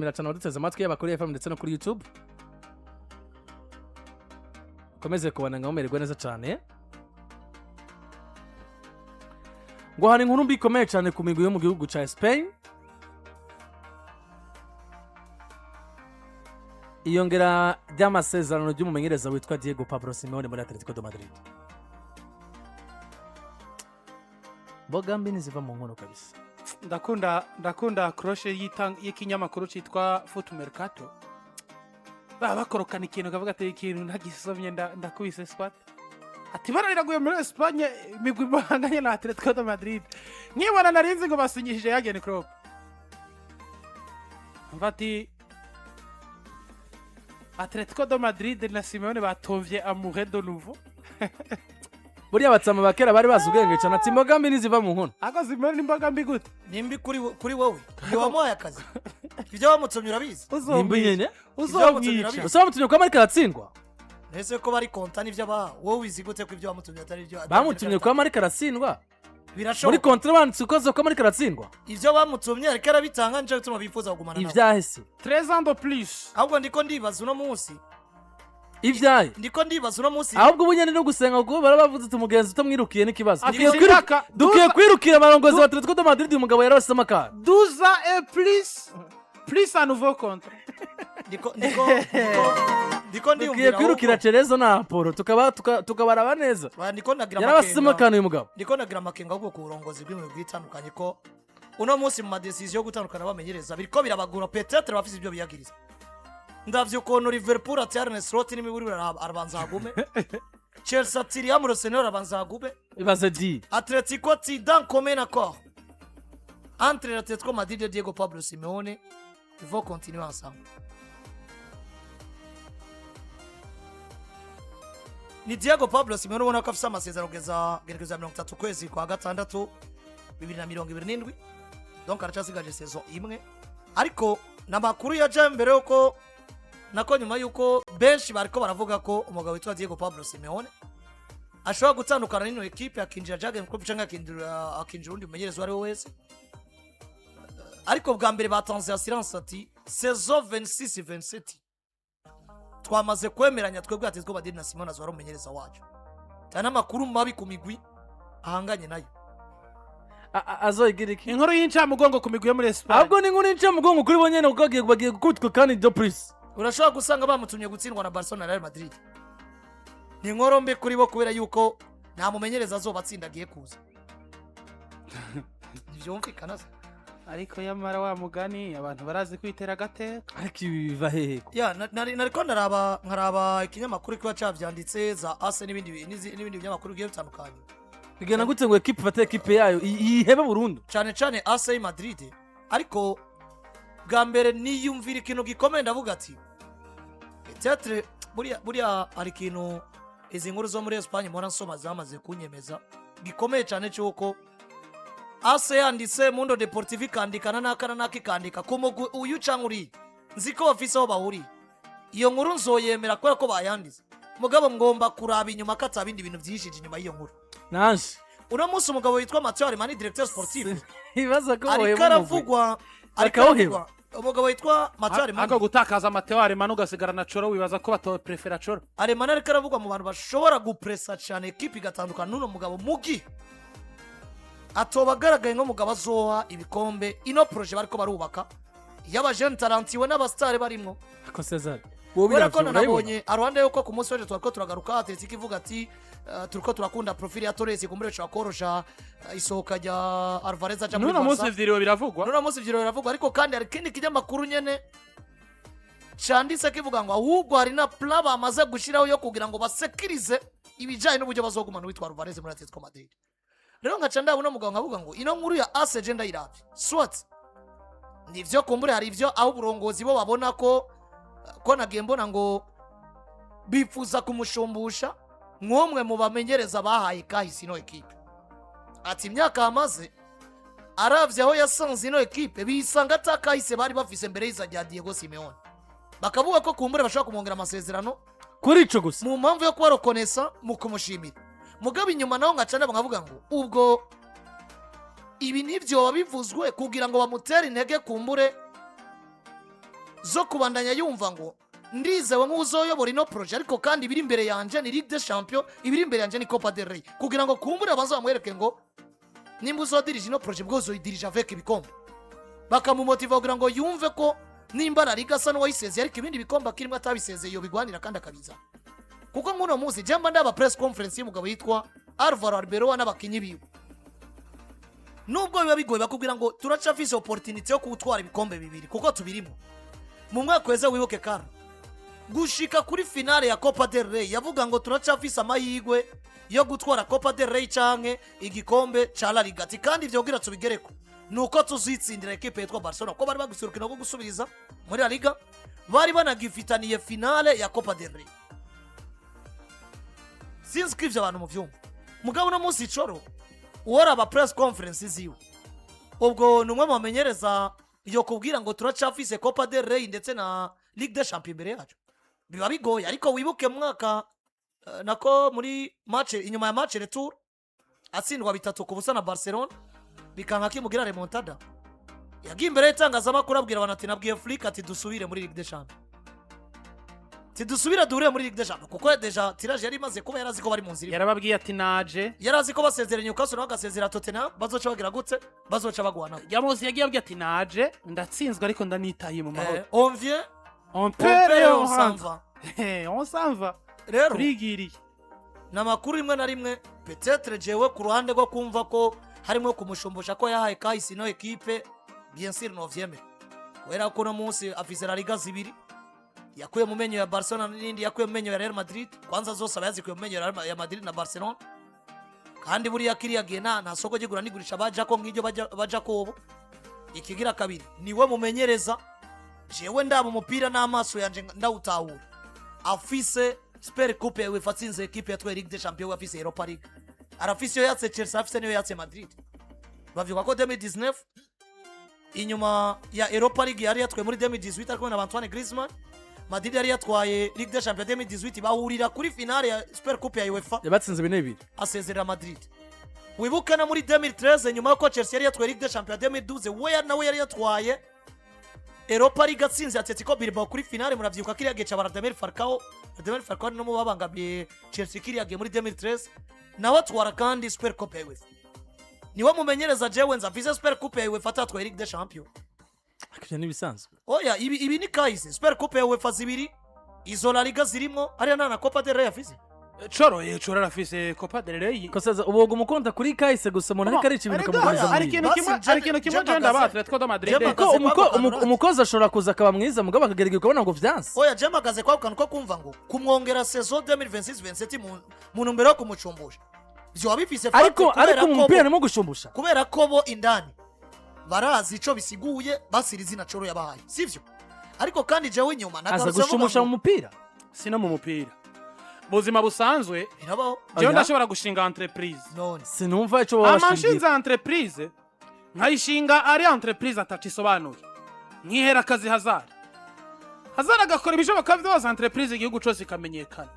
Cyane abaduteze amatwi, yaba kuri FM ndetse no kuri YouTube. Komeze kubana nka mumererwa neza cyane. Ngo hari inkuru mbi ikomeye cyane ku migwi yo mu gihugu cya Spain. Iyongera ry'amasezerano ry'umumenyereza witwa Diego Pablo Simeone muri Atletico de Madrid. Mboga mbi ntiziva mu nkono kabisa. Ndakunda crochet y'ikinyamakuru cyitwa Foot Mercato. Baba bakorokana ikintu kavuga ati ikintu ntagisomye, ndakubise squat, ati bara riraguye muri Espagne, imigwi bahanganye na Atletico de Madrid. Nkibona narinzi ngo basinyishije Jurgen Klopp. Mva ati Atletico de Madrid na Simeone batovye amoureux de nouveau. Buriya batsama ba kera bari bazi ubwenge cyane, ati imboga mbi ntiziva mu nkono. Ako Simeone n'imboga mbi gute? Nimbi kuri wowe iyo wamuhaye akazi, ibyo wamutumye urabizi. Nimbi nyine. Uzomwica. Gusa bamutumye kuba ariko aratsindwa. Ese ko bari konta n'ibyo abaha, wowe wizi gute ko ibyo wamutumye atari ibyo? Bamutumye kuba ariko aratsindwa muri Birashoboka. Kontra banditse ukoze ko ariko aratsindwa. Ibyo bamutumye ariko arabitanga, nicyo gituma bifuza kugumana nawe. Ibyahise. 13 ans de plus. Ahubwo ndiko ndibaza uno munsi. Ibyahe? Ndiko ndibaza uno munsi. Ahubwo ubu nyine no gusenga, kuko barabavuze ati umugenzi utamwirukiye n'ikibazo. Afise Dukwiye imyaka dukwiye kwirukira abarongozi ba Atletico de Madrid. Uyu mugabo yarabasizemo akantu. 12 ans et plus plus un nouveau contrat. Ndiko Dukwiye ndiyumvira kwirukira ahubwo. Cerezo na Apollo, tukaba tukabaraba neza. Oya, ndiko ndagira Yarabasizemo amakenga. akantu uyu mugabo. Ndiko ndagira amakenga ahubwo ku burongozi bw'imigwi itandukanye, ko uno munsi mu ma décisions yo gutandukana bamenyereza biriko birabagura. Peut-être bafise ibyo biyagiriza. Ndavye ukuntu Liverpool ati Arne Slot n'imiburi arabanza hagume, Chelsea ati Liam Rosenior arabanza hagume. Ibaze di. Atletico ati d'un commun accord entre l'Atletico Madrid et Diego Pablo Simeone, ils vont continuer ensemble. Ni Diego Pablo Simeone ubona ko afise amasezerano kugeza gerekezo ya 30 ukwezi kwa gatandatu 2027, donc aracyasigaje saison imwe. Ariko n'amakuru yaje mbere yuko, nako nyuma yuko benshi bariko baravuga ko umugabo witwa Diego Pablo Simeone ashobora gutandukana n'ino ekipe, akinjira Jurgen Klopp cyangwa akinjira undi mumenyereza uwo ari we wese. Ariko bwa mbere batanze assurance ati saison 26 27 twamaze kwemeranya twebwe Atletico Madrid na Simeone azora umumenyereza wacu. Cyane amakuru mabi ku migwi ahanganye nayo. Azoyigira iki? Inkuru y'incamugongo ku migwi yo muri Espagne. Ahubwo ni inkuru y'incamugongo kuri bo nyene, kuko bagiye gukubitwa kandi de plus. Urashobora gusanga bamutumye gutsindwa na Barcelona na Real Madrid. Ni inkuru mbi kuri bo, kubera yuko nta mumenyereza azoba atsinda agiye kuza. Ntibyumvikana se? Ariko yamara wa mugani, abantu barazi kwitera agateka. Ariko ibi biva hehe? Ya, nariko ndaraba, nkaraba ikinyamakuru kiba cavyanditse za AS n'ibindi binyamakuru bigiye bitandukanye. Bigenda gute ngo ekipe ifate ekipe yayo yihebe burundu? Cane cane AS y'i Madrid. Ariko bwa mbere niyumvira ikintu gikomeye, ndavuga ati peut-être buriya hari ikintu izi nkuru zo muri Espagne mpora nsoma zamaze kunyemeza gikomeye cyane, cy'uko AS yanditse, Mundo Deportivo ikandika, na n'aka na n'aka ikandika ku mugwi uyu canke uriya, nzi ko bafise aho bahuriye. Iyo nkuru nzoyemera kubera ko bayanditse, mugabo ngomba kuraba inyuma ko ata bindi bintu byihishije inyuma y'iyo nkuru. Nanje Uno munsi umugabo witwa Mathieu Alemany, directeur sportif, ibaza ko ariko boheba umugwi. aravugwa, ariko Bakawuheba. aravugwa. Umugabo witwa Mathieu Ariko Alemany gutakaza Mateo Alemany ugasigarana Coro, wibaza ko batoprefera Coro? Alemany ariko aravugwa mu bantu bashobora gupresa cyane ekipi igatandukana n'uno mugabo, mugi atoba agaragaye nk'umugabo azoha ibikombe ino projet bariko barubaka y'aba jeunes talentueux n'abasitari barimwo. Ako Cesar, wowe Kubera ko biravyo urabibona? nanabonye aruhande yuko ku munsi w'ejo twariko turagaruka, Atletico ivuga ati turiko turakunda profil ya Torres, kumbure ishobora korosha isohoka rya Alvarez aja muri N'uno munsi Barca. Ivyiriwe biravugwa. N'uno munsi ivyo biravugwa, ariko kandi hari ikindi kinyamakuru nyene canditse kivuga ngo ahubwo hari na plan bamaze gushiraho yo kugira ngo basekirize ibijanye n'uburyo bazogumana uwitwa Alvarez muri Atletico Madrid. Rero nkaca ndabona umugabo nkavuga ngo ino nkuru ya AS je ndayiravye, soit nivyo, kumbure hari ivyo aho uburongozi bo babona ko nagiye mbona ngo bifuza kumushumbusha nk'umwe mu bamenyereza bahaye kahise ino ekipe, ati imyaka yamaze aravye aho yasanze ino ekipe, bisanga atakahise bari bafise mbere y'iza rya Diego Simeone, bakavuga ko kumbure bashobora kumwongera amasezerano. Kuri ico gusa. Mu mpamvu yo kuba reconnaissant, mu kumushimira. Mugabo inyuma naho ngaca ndaba nkavuga ngo ubwo ibi ntibyoba bivuzwe kugira ngo bamutere intege, kumbure. Zo kubandanya yumva ngo ndizewe nk'uzoyobora ino projet, ariko kandi ibiri imbere yanje ni Ligue des Champions, ibiri imbere yanje ni Copa del Rey, kugira ngo kumbure bazamwereke ngo nimba uzodirije ino projet, bwo uzoyidirije avec ibikombe, bakamumotiva kugira ngo yumve ko nimba La Liga asa n'uwayisezeye, ariko ibindi bikombe akirimo atabisezeye, iyo bigwanira kandi akabizana. Kuko nk'uno munsi jemba ndaba press conference y'umugabo yitwa Alvaro Arbeloa n'abakinyi biwe, nubwo biba bigoye, bakubwira ngo turacafise opportunity yo kuwutwara ibikombe bibiri kuko tubirimo. Mu mwaka weza, wibuke kara gushika kuri finale ya Copa del Rey, yavuga ngo turacafise amahirwe yo gutwara Copa del Rey canke igikombe ca La Liga, ati kandi ivyo kugira tubigereko nuko tuzitsindira ekipe yitwa Barcelona, kuko bari bagifise urukino rwo gusubiriza muri La Liga, bari banagifitaniye finale ya Copa del Rey. Sinzi ko ivyo abantu muvyumva. Mugabo uno munsi icoro uworaba press conference ziwe, ubwo ni umwe mu bamenyereza yo kubwira ngo turacafise Copa del Rey ndetse na Ligue des Champions imbere yacu, biba bigoye. Ariko wibuke mu mwaka nako muri match inyuma ya match retour atsindwa 3-0 na Barcelona, bikanka kimugira remontada, yagiye imbere y'itangazamakuru abwira abantu ati: "Nabwiye Flick ati dusubire muri Ligue des Champions, tidusubire duhure muri Ligue des Champions," kuko déjà tirage yari imaze kuba, yarazi ko bari mu nzira imwe. Yarababwiye ati naje. Yari azi ko basezera Newcastle nawe agasezera Tottenham, bazoca bagira gutse, bazoca bagwana. Yamuzi yagiye ababwiye ati: "Naje ndatsinzwe, ariko ndanitaye mu mahoro." On vient, on on perd perd, on on s'en rentre. va. On s'en va. Rero turigiriye. Ni amakuru rimwe na rimwe peut-être jewe ku ruhande rwo kumva ko harimo kumushumbusha ko yahaye kahise ino ekipe, bien sûr novyemera, kubera ko uno munsi afise La Liga zibiri yakuye mu menyo ya Barcelona n'indi yakuye mu menyo ya Real Madrid. Kwanza zose aba yazikuye mu menyo ya ya Madrid na Barcelona. Kandi buriya kiriya gihe nta soko ry'igura n'igurisha baja ko nk'iryo baja ko ubu. Ikigira kabiri, niwe mumenyereza jewe ndaba umupira n'amaso yanje ndawutahura afise Super Coupe ya UEFA, atsinze ekipe yatwaye Ligue des Champions, afise Europa League, arafise iyo yatse Chelsea, afise niyo yatse Madrid. Bavuga ko 2019 inyuma ya Europa League yari yatwaye muri 2018 ari kumwe na Antoine Griezmann, Madrid yari yatwaye Ligue des Champions 2018, bahurira kuri finale ya Super Coupe ya UEFA. Yabatsinze 4-2. Asezerera Madrid. Wibuke no muri 2013, nyuma y'uko Chelsea yari yatwaye Ligue des Champions 2012, we nawe yari yatwaye Europa League atsinze Atletico Bilbao kuri finale. Muravyibuka kiriya gihe ca Radamel Falcao. Radamel Falcao no mu babangamiye Chelsea kiriya gihe muri 2013, nawe atwara kandi Super Coupe ya UEFA. Niwe mumenyereza jewe nza afise Super Coupe ya UEFA atatwaye Ligue des Champions. Ibyo ni ibisanzwe. Oya, ibi ni kahise. Super Coupe ya UEFA zibiri, izo La Liga zirimo, ariya nta na Copa del Rey afise. Coro coro arafise Copa del Rey. Kosaza ubu umukonta kuri kahise gusa, umuntu ariko arica ibintu Erega, ukamugumiza hari muri ikintu Basi kimwe, hari ikintu kimwe je je ndaba mpagaze- Atletico de Madrid. je mpagaze kwako kantu. Umukozi ashobora kuza akaba mwiza, mugabo akagerageza ukabona ngo vyanse. Oya, je mpagaze kwako kantu ko kumva ngo kumwongera saison 2026-27 mu ntumbero yo kumucumbusha, vyoba bifise fact. Ariko kubera ariko mu ko mupira bo- harimo gushumbusha. Kubera ko bo indani barazi ico bisiguye, basira izina Coro yabahaye, sivyo? Ariko kandi jewe inyuma aza nagarutse mvuga gushumbusha ngo mu mupira. Si no mu mupira, buzima busanzwe. Birabaho. Jewe Oya. ndashobora gushinga entreprise. None Sinumva ico baba Ama bashingira. nshinze entreprise, nkayishinga ari entreprise atacisobanuye, nkihera akazi Hazard, Hazard agakora ibishoboka byose, entreprise igihugu cyose ikamenyekana.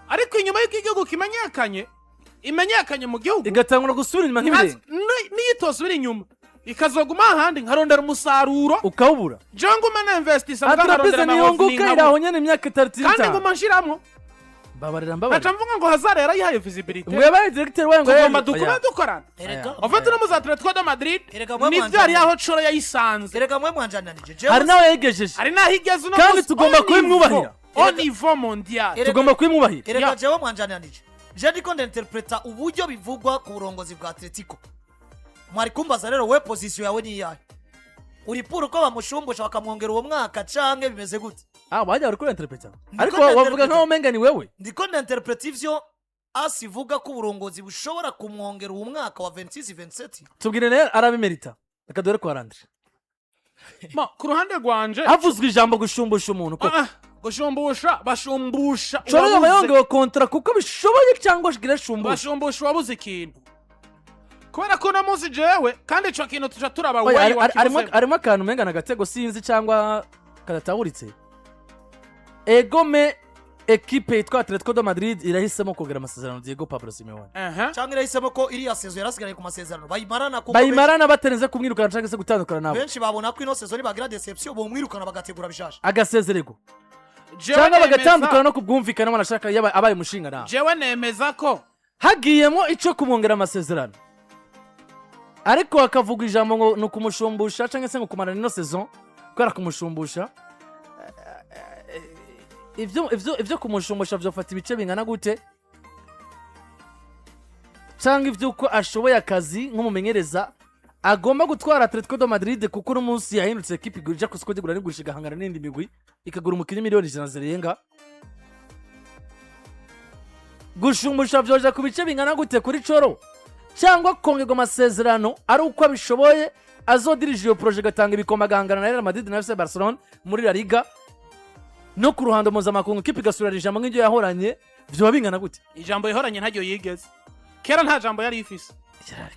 Ariko inyuma y'uko igihugu kimenyekanye, imenyekanye mu gihugu, igatangura gusubira inyuma nk'ibirenge. Niyo itosubira inyuma, ikazoguma ahandi, nkarondera umusaruro ukawubura. Jewe nguma ninvestisa mbwa Entreprise nkarondera ntiyunguka, iri aho nyene imyaka itatu, kandi 5. nguma nshiramwo. Mbabarira, Nkaca mbabarira. mvuga ngo Hazard yarayihaye visibility. Ngo yabaye directeur wayo, ngo Tugomba yabaye- dukume Oya. dukorana. Erega En fait, no muza Atletico de Madrid Erega mwe nivyo mwanjanye. hari aho Coro yayisanze. Erega mwe mwanjananije jewe. Hari n'aho yegejeje. Hari n'aho igeze uno Kandi munsi tugomba au kubimwubahira. au niveau mondial. Tugomba kubimwubahira. Erega Ya. jewe mwanjananije, je ndiko ndinterpreta uburyo bivugwa ku burongozi bwa Atletico. Mwari kumbaza rero, we position yawe ni iyahe? Uri pour uko bamushumbusha bakamwongera uwo mwaka, canke bimeze gute? Ah, wajya uri kuri interpreta. Ndiko Ariko wavuga ndinterpreta. nkaho umenga ni wewe. Ndiko ndinterpreta ivyo asivuga ko uburongozi bushobora kumwongera uwo mwaka wa 26 27. Tubwire rero, arabimerita? Reka dore kwa Landry. Ma, ku ruhande rwanje, Havuzwe ijambo gushumbusha umuntu ko ah, gushumbusha, bashumbusha Coro yaba uwabuze. yongewe contrat kuko bishoboye cyangwa gira shumbusha? Bashumbusha uwabuze ikintu, kubera ko uno munsi jewe kandi ico kintu tuja turaba Oya, weyi wakibuzemo. harimo akantu umenga na gatego, sinzi cyangwa kadatahuritse egome. Ekipe yitwa Atletico de Madrid irahisemo kongera amasezerano Diego Pablo Simeone, Cyangwa irahisemo ko iriya saison yarasigaye ku masezerano bayimarana, kuko bayimarana batarinze kumwirukana cyangwa se gutandukana nabo. Benshi babona ko ino saison nibagira déception bomwirukana, bagategura bishasha. Agasezerego Jewe cyangwa bagatandukana no ku bwumvikane, wanashaka yaba abaye umushinga nawe. Jewe nemeza ko Hagiyemo icyo kumwongera amasezerano, ariko hakavuga ijambo ngo ni ukumushumbusha cyangwa se ngo kumarana ino saison. Kubera kumushumbusha, ibyo kumushumbusha byofata ibice bingana gute, cyangwa iby'uko ashoboye akazi nk'umumenyereza agomba gutwara Atletico de Madrid, kuko uno munsi yahindutse ekipe ijya ku isoko ry'igura n'igurisha, igahangana n'indi migwi, ikagura umukinnyi 100 miliyoni zirenga. Gushumbusha byoja ku bice bingana gute kuri Cholo, cyangwa kongerwa amasezerano ari uko abishoboye, azodirije iyo projet, igatanga ibikombe, agahangana na Real Madrid na FC Barcelona muri La Liga no ku ruhando mpuzamakungu, ikipe igasubirana ijambo nk'iryo yahoranye, vyoba bingana gute? Ijambo yahoranye ntaryo yigeze. Kera nta jambo yari ifise.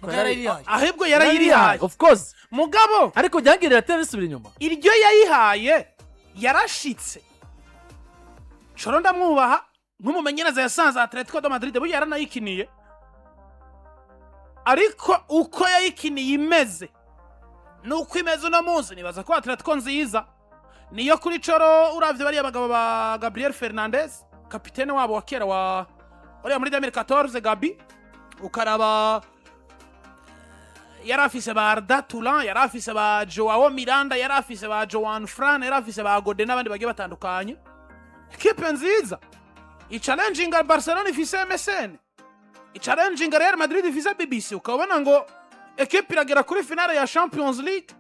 Muga yarayirihaye. Ahubwo yarayirihaye. Of course. Mugabo Ariko byagirira atera bisubira inyuma. Iryo yayihaye yarashitse. Cholo ndamwubaha nk'umumenyereza yasanze Atletico de Madrid, burya yaranayikiniye, ariko uko yayikiniye imeze nuko imeze uno munsi, nibaza ko Atletico nziza niyo kuri Cholo. Uravye bariya bagabo ba Gabriel Fernandez, kapitene wabo wa kera wa uriya muri 2014, Gabi, ukaraba yari afise ba Arda Turan, yari afise ba Joao Miranda, yari afise ba Joan Fran, yari afise ba Gode n'abandi bagiye batandukanye. Ekipe nziza ichallenginga Barcelona ifise MSN, ichallenginga Real Madrid ifise BBC, ukabona ngo ekipe iragera kuri finale ya Champions League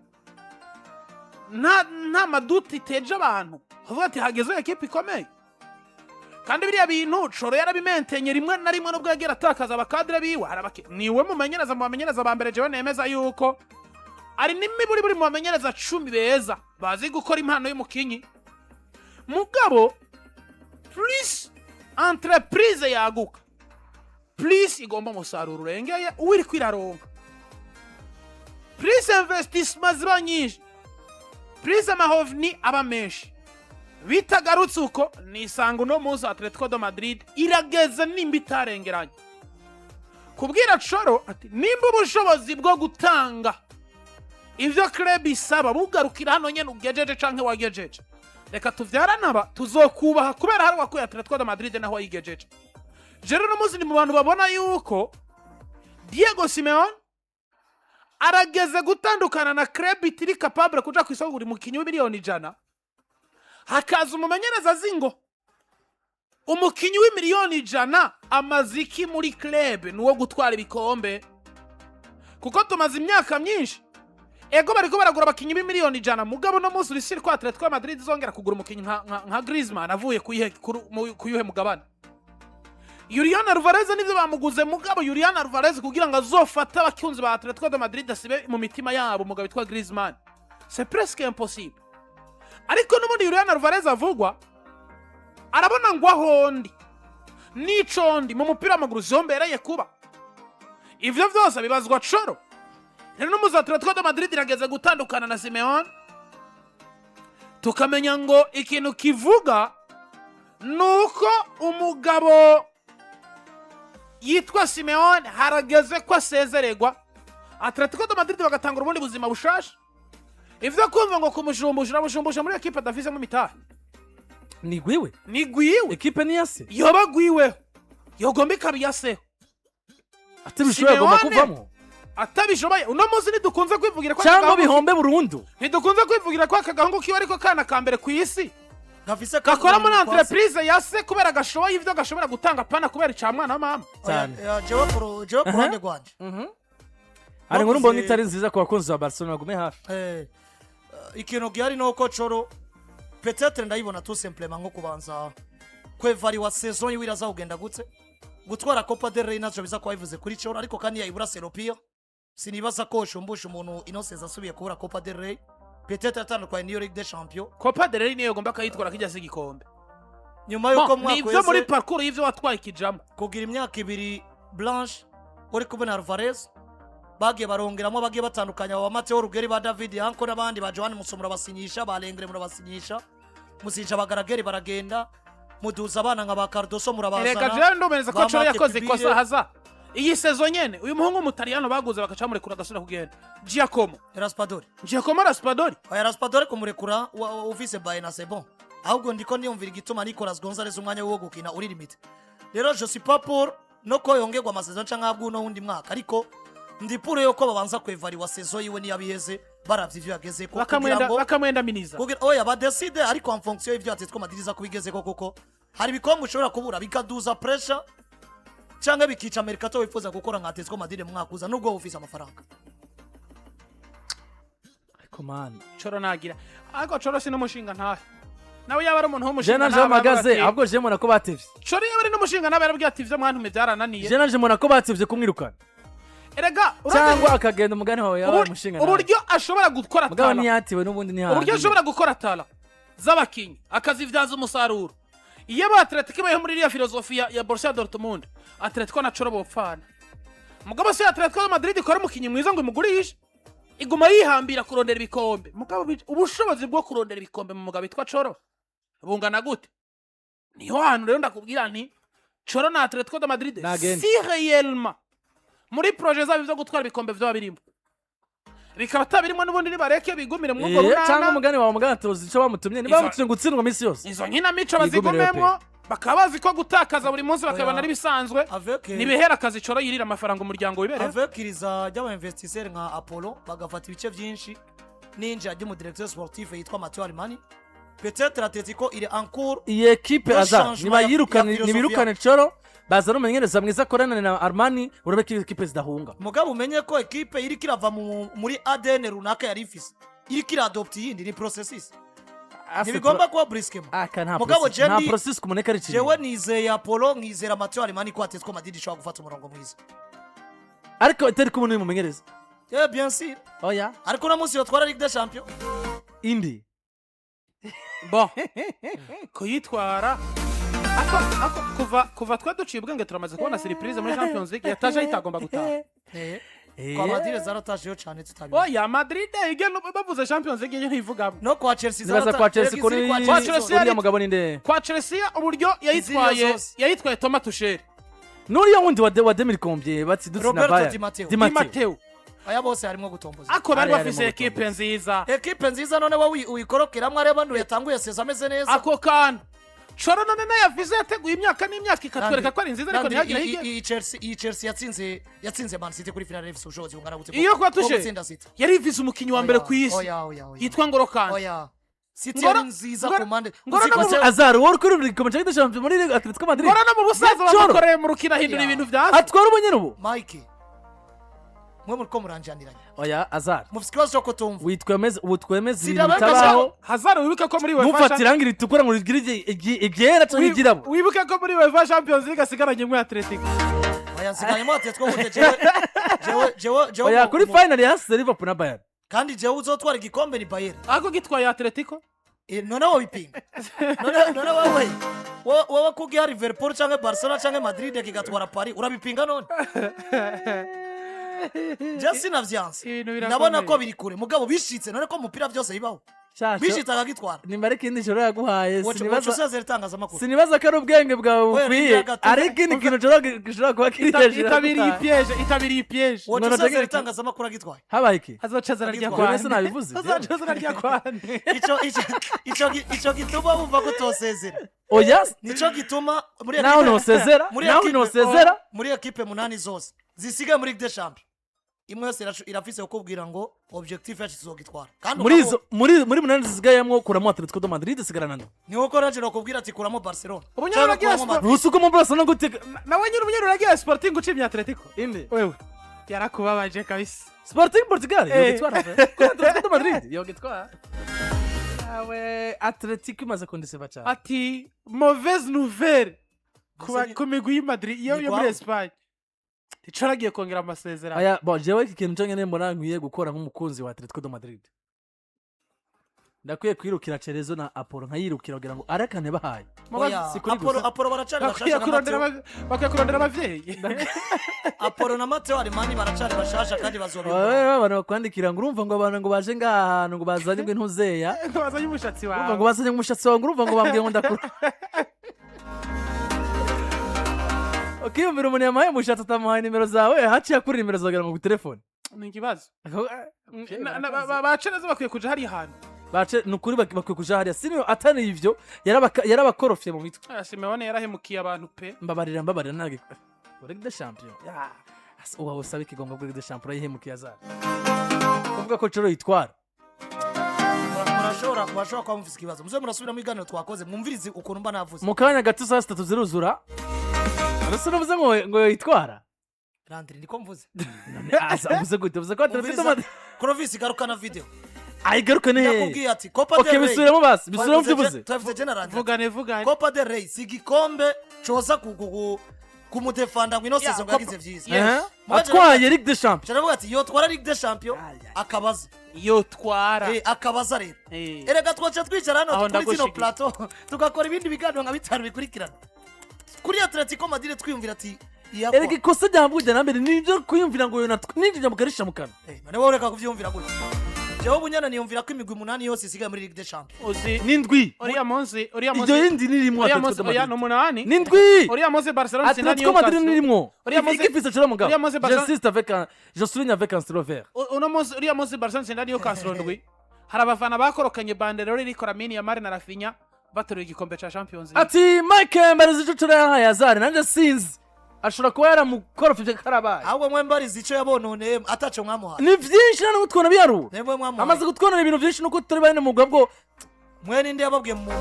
nta maduti iteje abantu, uvuga ati hageze ekipe ikomeye. Kandi biriya bintu Cholo yarabimentenye rimwe na rimwe, nubwo yagiye atakaza abakadire biwe. Hari niwe mumenyereza mu bamenyereza ba mbere jewe nemeza yuko ari n'imiburi buri mu bamenyereza 10 beza bazi gukora impano y'umukinyi. Mugabo plus entreprise yaguka, plus igomba umusaruro urengeye uwiri kwiraronka, plus investissement ziba nyinshi, plus amahovni aba menshi. Bitagarutse uko, nisanga uno munsi Atletico de Madrid irageze nimba itarengeranye kubwira Cholo ati nimba ubushobozi bwo gutanga ivyo club isaba bugarukira hano nyene ugejeje canke wagejeje, reka tuvyarane aba tuzokubaha kubera hari wakuye Atletico de Madrid naho wayigejeje. Rero uno munsi ni mu bantu babona yuko Diego Simeone arageze gutandukana na club itiri capable kuja ku isoko buri mukinyi w'100 miliyoni, hakaza umumenyereza azi ngo umukinyi w'100 miliyoni amaze iki muri club, ni uwo gutwara ibikombe. Kuko tumaze imyaka myinshi, ego, bariko baragura abakinyi b'100 miliyoni, mugabo no munsi uri ko Atletico Madrid izongera kugura umukinyi nka Griezmann avuye kuyuhe mugabane? Julian Alvarez nivyo bamuguze, mugabo Julian Alvarez kugira ngo azofate abakunzi ba Atletico de Madrid asibe mu mitima yabo umugabo witwa Griezmann, c'est presque impossible. Ariko n'ubundi Julian Alvarez avugwa, arabona ngo ahondi n'icondi mu mupira w'amaguru zombereye kuba ivyo vyose bibazwa Cholo. Rero n'umuzi Atletico de Madrid irageze gutandukana na Simeone, tukamenya ngo ikintu kivuga nuko umugabo yitwa Simeone harageze ko asezererwa, Atletico de Madrid bagatanga ubundi buzima bushasha. Ivyo kumva ngo kumushumbusha, uramushumbusha muri ekipe adafisemo imitahe. Ni gwiwe. Ni gwiwe. Ekipe ni yase. Yoba gwiweho, yogomba ikaba iyaseho. Atabishoboye agomba Simeone kuvamo. Atabishoboye, uno munsi ntidukunze kwivugira ko aka Cyangwa gahungu bihombe burundu. Ntidukunze kwivugira ko aka gahungu kiwe ariko kana ka mbere ku isi gafise gakora muri kwase. entreprise ya se kubera gashoboye ivyo gashobora gutanga, pana kubera ica mwana wa mama. Cyane. Oya, jewe ku ruhande rwanje Hari inkuru Bavuze- mbonye itari nziza ku bakunzi ba Barcelona, bagume hafi. Ikintu gihari ni uko Cholo peut-être ndayibona tout simplement nko kubanza kwevariwa saison yiwe iraza kugenda gute. Gutwara Copa del Rey ntacyo biza kuba bivuze kuri Cholo, ariko kandi yayibura c'est le pire. Sinibaza ko shumbusha umuntu ino saison asubiye kubura Copa del Rey, peut-être atandukanye n'iyo Ligue des Champions. Copa del Rey niyo yogomba akayitwara kijya se igikombe. Nyuma y'uko Bon, mwaka nivyo muri uheze parcours y'ivyo watwaye kijamo. Kugira imyaka 2 blanche uri kubona Alvarez, bagiye barongeramo bagiye batandukanya ba Mateo Rugeri, ba David Yanko n'abandi ba Joan Muso, murabasinyisha ba Lengre, murabasinyisha, musinyisha abagarageri baragenda. Muduza abana nka ba Cardoso, Reka, murabazana jewe ndumeneza ko ba Coro Marc yakoze Pibire. ikosa. Haza iyi saison nyene uyu muhungu w'umutaliyano baguze bagaca bamurekura agasubira kugenda, Giacomo. Raspadori. Giacomo Raspadori. Oya, Raspadori kumurekura ufise Baena, c'est bon. Ahubwo ndiko niyumvira igituma Nicolas Gonzalez umwanya wo gukina uri limité. Rero je suis pas pour no ko yongerwa amasezerano canke ahabwa uno wundi mwaka, ariko ndi pour yuko babanza kwevariwa saison yiwe niyabiheze, baravye ivyo yagezeko kugira Bakamwenda ngo bakamwenda miniza. Kugira oya, badeside ariko en fonction y'ivyo Atletico Madrid iza kubigezeko, kuko hari ibikombe ushobora kubura bikaduza pressure canke bikica mercato wifuza gukora nka Atletico Madrid mu mwaka uza, nubwo wowe ufise amafaranga. Ariko man, Coro nagira, ariko Coro si n'umushinga ntahe nawe, yaba ari umuntu je w'umushinga nanje ntahe, mpagaze ati- ahubwo je mbona ko batevye. Coro yaba ari n'umushinga nawe yarabwiye ati: "Ivyo mwantumye byarananiye." Je nanje mbona ko batevye kumwirukana Erega cyangwa akagenda. Umugani wawe yabaye umushinga nawe. Uburyo ashobora gukora Mugabo tala ntiyatiwe n'ubundi ntihandi. Uburyo ashobora gukora talent z'abakinnyi akazivyaza umusaruro, iyo aba Atletico ibayeho muri iriya filozofiya ya Borussia Dortmund, Atletico na Coro bopfana. Mugabo si Atletico de Madrid ikora umukinnyi mwiza ngo imugurishe, iguma yihambira kurondera ibikombe. Mugabo ubushobozi bwo kurondera ibikombe mu mugabo witwa Coro bungana gute? Niho hantu rero ndakubwira nti Coro na Atletico de Madrid Nagende. si réellement muri projet zabo ivyo gutwara ibikombe vyoba birimo, bikaba atabirimo n'ubundi, nibareke bigumire muri urwo Cyangwa runana. umugani wawe, umugani tuzi icyo bamutumye, niba bamutumye gutsindwa iminsi yose. Izo nkinamico Yigumire. bazigumemwo, bakaba bazi ko gutakaza buri munsi bakabona Oya. ari bisanzwe. Avec Nibihera akazi Coro yirira amafaranga, umuryango wibereho. Avec iriza ry'aba investisseur nka Apollo bagafata ibice byinshi, n'injira ry'umudirecteur sportif yitwa Matteo Alemany, peut-être Atletico il est en cours Iyi ekipe de aza changement nibayirukane ya philosophie. Nibirukane Coro, bazana umumenyereza mwiza akorana na Armani, urabe ko ekipe zidahunga. Mugabo umenye ko ekipe iriko irava muri ADN runaka yari ifise, iriko iradopta iyindi, ni processus, ntibigomba kuba brusquement. Aka nta Mugabo processus, nta je processus kumuneka ari jewe ikintu. Nizeye Apollo, nkizera Matteo Alemany ko Atletico Madrid ishobora gufata umurongo mwiza. Ariko itari kumwe n'uyu mumenyereza. Eh, bien sûr. Oya. Ariko uno munsi yotwara Ligue des Champions. Indi. Bon, kuyitwara ako kuva twe duciye ubwenge turamaze kubona surprise muri Champions League yataje ahita gutaha. Kwa Madrid zaratasheyo cyane tutabizi. Oya, Madrid igena bavuze Champions League yo ntivugamo. No kwa Chelsea Nibaza kwa Chelsea Erega iziri kuri kwa Kwa Chelsea Chelsea zose. uriya mugabo ninde? Kwa Chelsea uburyo yayitwaye Iziriyo zose. yayitwaye Thomas Tuchel. N'uriya wundi wa Demir Kombier batsidutse na Roberto Bayern. Di Matteo. Di Di Matteo. Matteo. Aya bose harimo gutomboza. Ako bari Ari bafise harimo ekipe nziza. Ekipe nziza, none wowe uyikorokeramo areba ndu yatanguye saison ameze neza. Ako kantu Coro none nayo yavize yateguye imyaka n'imyaka ikatwereka ko ari nziza, ariko Nandi, ntihagire hirya. Iyi Chelsea yatsinze Man City kuri finale, ifise ubushobozi bungana gute Iyo kwa bwo Tuchel gutsinda City? Yari ifise umukinnyi wa mbere ku isi Oya, oya, oya. yitwa Ngolo Kante. Oya, City Ngoro- yari nziza Ngoro- ku mpande. Ngoro Uzi ko no mu- Azar wowe uri kuri komite de champion muri Atletico Madrid. Ngoro no mu busaza Coro. bamukoreye mu rukino ahindura Oya. ibintu vyanse. Atwara ubu nyine ubu. Mike, mwe muriko muranjaniranya. Oya Azar. Mufise ikibazo cyo kutumva. Witwemeze ubu, twemeze ibintu Sinabeka. bitabaho. Hazard, wibuke ko muri UEFA Ntufate irangi ritukura ngo rigire iryera cyangwa iryirabura. Wibuke ko muri UEFA Champions League asigaranye imwe Atletico. Oya, nsiganyemo Atletico gute? Jewe jewe jewe jewe Oya, kuri final yasize Liverpool na Bayern. Kandi jewe uzotwara igikombe ni Bayern. Ako gitwaye Atletico. Eh, none wobipinga? None wewe wowe kugiha Liverpool canke Barcelona canke Madrid kigatwara Paris, urabipinga? None je sinavyanse. Ibintu birakomeye. Ndabona ko biri kure, mugabo bishitse, none ko umupira byose bibaho, Shasha, bishitse akagitwara. Nimba ari ikindi joro yaguhaye, Woca sinibaza usezera itangazamakuru. Sinibaza ko ari ubwenge bwawe Oya, bukwiye. ni gato. Ari ikindi kintu gishobora kuba kiri hejuru Itabiriye yaguhaye. ipiège, itabiriye ipiège. Woca None usezera itangazamakuru agitwaye. Habaye iki? Azoca azana rya Agitwaye. Jewe sinabivuze. Azoca azana rya kwande. Ico gituma wumva ko utosezera. Oya. Nico gituma muri Naho nosezera, muri naho nosezera. Muri ekipe munani zose zisigaye muri Ligue des Champions, imwe yose irafise kukubwira ngo objectif yacu tuzogitwara, kandi Muri izo muri munani zisigayemo, kuramo Atletico de Madrid, sigarana ndo. Ni uko Roger bakubwira ati kuramo Barcelona Ubu nyine cyangwa uragiye kuramo Madrid. Ntusi uko mu Barcelona gute? Nawe nyine ubunyene uragiye Sporting ucimye Atletico. Inde? Wewe yarakubabaje kabisa. Sporting Portugal yogitwara kuri Atletico de Madrid, yogitwara. Awe, Atletico imaze kundiseba cyane. Ati mauvaise nouvelle kuba Mbese ku migwi y'i Madrid yo ni yo muri kwawe. Espagne, ico aragiye kongera amasezerano. Aya bon, jewe iki kintu cyo nyene mbona nkwiye gukora nk'umukunzi wa Atletico de Madrid, ndakwiye kwirukira Cerezo na Apollo, nkayirukira kugira ngo arekane bahaye. Oya, Si kuri Apollo gusa. Apollo baracari Bakwiye bashasha na kurondera Matteo. bakwiye kurondera abavyeyi. Apollo na Matteo Alemany baracari bashasha kandi bazobikora. Wewe, abantu bakwandikira ngo urumva ngo abantu ngo baje ngaha hantu ngo bazanye ngo intuzeya. Ngo bazanye umushatsi Urumva wawe. ngo bazanye umushatsi wawe, ngo urumva ngo bambwiye ngo ndakura. Ukiyumvira umuntu yamuhaye umushatsi, atamuhaye nimero zawe, haciye akura nimero zawe mu telefone. Ni ikibazo. Bace neza, bakwiye kuja hariya hantu. Bace, ni ukuri bakwiye kuja hariya. Sino atari ivyo, yarabakorofye mu mitwe. Ah, Simeone yarahemukiye abantu pe. Mbabarira, mbabarira, ntabwo Ligue des Champions. Ya, uwawe usaba ikigongo kuri Ligue des Champions urayihemukiye. Azara kuvuga ko Coro yitwara. Murashobora kuba mufise ikibazo, muze murasubiramo ibiganiro twakoze, mwumvirize ukuntu mba navuze. Mu kanya gato saa 3 ziruzura. Uretse unavuze ngo yitwara. Landry, niko mvuze. Aza uvuze gute? Uvuze ko Atletico Umviriza. Madrid Clovis, garukana video. Ayigaruka ne? Ndakubwiye ati Copa Okay. del Rey. Bisubiremo basi, bisubiremo byibuze. Twavuze General. Vugane, vugane. Copa del Rey si igikombe coza kumudefanda ngo ino Yeah, saison ngo yagize vyiza. Yes. Atwaye Ligue des Champions. Caravuga ati yotwara Ligue des Champions akabaza. Yotwara. Akabaza rero. Erega twaca twicara hano Aho kuri zino ndagushigikiye. plateau, tugakora ibindi biganiro nka bitanu bikurikirana kuri Atletico Madrid, twiyumvira ati iyakwa. Erega ikosa rya burya na mbere ni ibyo kwiyumvira ngo yona ninjira mukarisha mu kanwa. None wowe reka kuvyiyumvira gutya. Jewe ubunyana niyumvira ko imigwi umunani yose isigaye muri Ligue des Champions. Uzi N'indwi. uriya munsi Iryo yindi nirimwo. Uriya Atletico munsi, oya, Madrid ni umunani. N'indwi. Uriya munsi Barcelona itsinda Atletico Madrid Newcastle. nirimwo. Ikipe cyo mugabo. Uriya munsi Barcelona- J'insiste avec un, je souligne avec un stylo vert. Uno munsi, uriya munsi Barcelona itsinda Newcastle ndwi, hari abafana bakorokanye banderole iriko Lamine Yamal na Raphinha bateruye igikombe ca Champions League. Ati Mike mbariza ico curo yahaye Azari, nanjye sinzi, ashobora kuba yaramukorofye karabaye. Ahubwo mwe mbariza ico yabononeye ataco mwamuhaye. Ni vyinshi, nta n'ubwo twona biharura. Mwebwe mwamuhaye. Amaze kutwonera ibintu vyinshi, nuko turi bane mu bwo. Mwe ninde yababwiye mu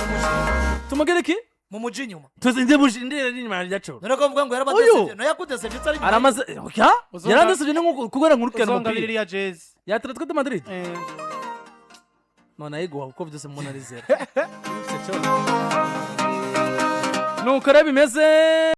Tumugere iki? Mu muji inyuma. Tuzi ndi buji ndi inyuma ya curo. None ko mvuga ngo Uyu. yarabadesevye, no yakudesevye utari inyuma. Aramaze ya yarandesevye ni nko kubera nkurikirana Uzongabira umupira iriya jezi. Ya Atletico de Madrid. None ayiguha kuko byose mubona ari zero. Nuko rero bimeze.